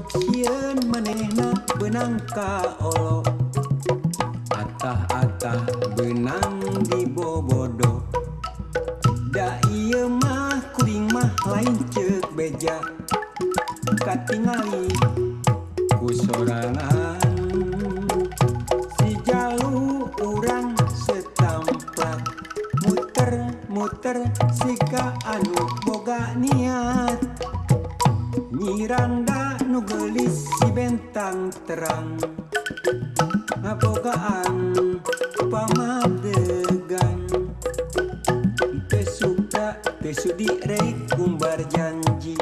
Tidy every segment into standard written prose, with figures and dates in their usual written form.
Sok sieun manehna beunang ka olo. Atah-atah beunang dibobodo. Da ieu mah kuring mah lain ceuk beja. Katingali ku sorangan. Si jalu urang setamplak. Muter-muter siga anu boga niat. Nyiranda nu geulis si bentang terang. Ngabogaan pamadegan. Teu suka teu sudi rek gumbar janji.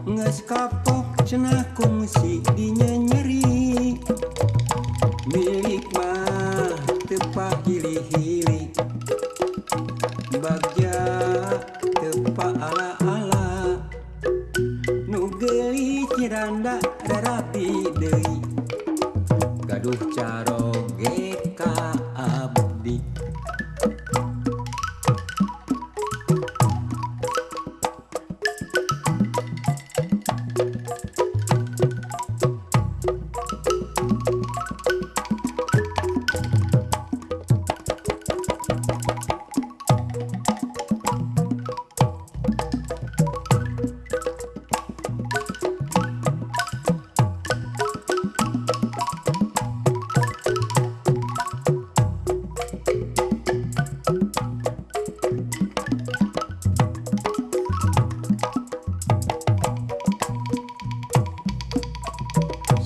Geus kapok cenah kungsi dinyenyeri. Milik mah teu pahili-hili. Bagja teu paala-ala. Nu geulis nyiranda rarapi deui. Gaduh caroge ka abdi.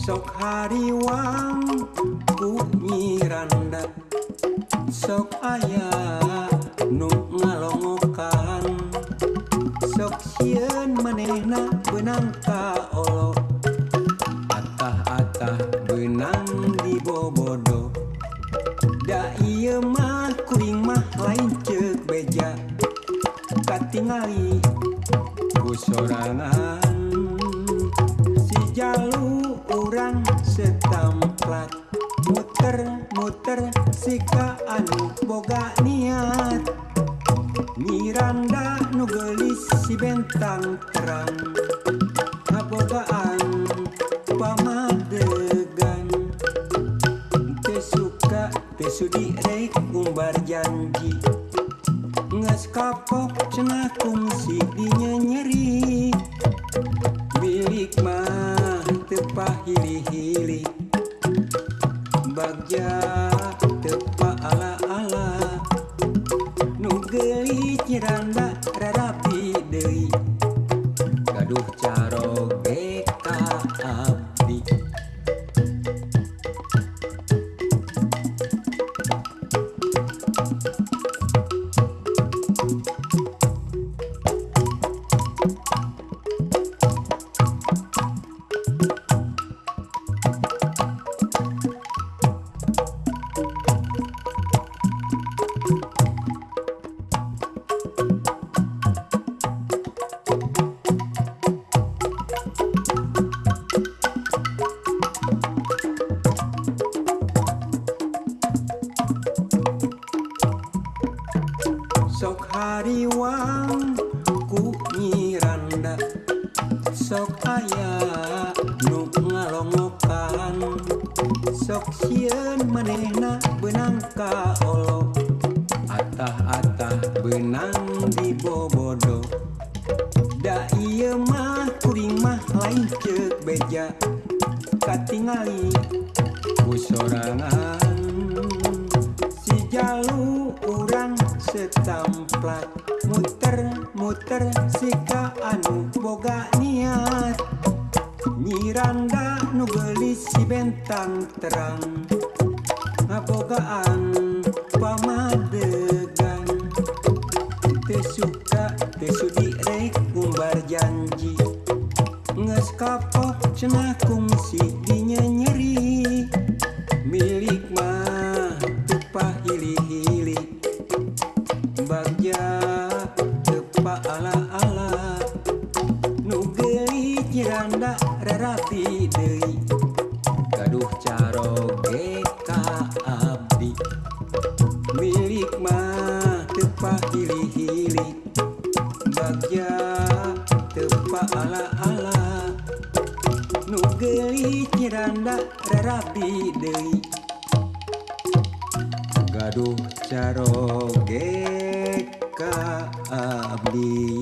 Sok hariwang ku nyiranda. Sok aya nu ngalongokan. Sok sieun manehna beunang ka olo. Atah-atah beunang dibobodo. Da ieu mah kuring mah lain ceuk beja. Katingali ku sorangan. Si jalu urang setamplak. Muter-muter siga anu boga niat. Nyiranda nu geulis si bentang terang. Ngabogaan pamadegan. Teu suka teu sudi rek ngumbar janji. Geus kapok cenah kungsi dinyenyeri. Milik mah teu pahili-hili. Bagja teu paala-ala. Nu geulis nyiranda rarapi deui. Gaduh caroge ka abdi. Sok hariwang ku nyiranda. Sok aya nu ngalongokan. Sok sieun manehna beunang ka olo. Atah-atah beunang dibobodo. Da ieu mah kuring mah lain ceuk beja. Katingali ku sorangan. Si jalu urang setamplak. Muter-muter siga anu boga niat. Nyiranda nu geulis si bentang terang. Ngabogaan pamadegan. Teu suka teu sudi rek ngumbar janji. Geus kapok cenah kungsi dinyenyeri. Milik mah teu pahili-hili. Bagja teu paala-ala. Nu geulis nyiranda rarapi deui. Gaduh caroge ka abdi. Milik mah teu pahili-hili. Bagja teu paala-ala. Nu geulis nyiranda rarabi deui gaduh caroge ka abdi.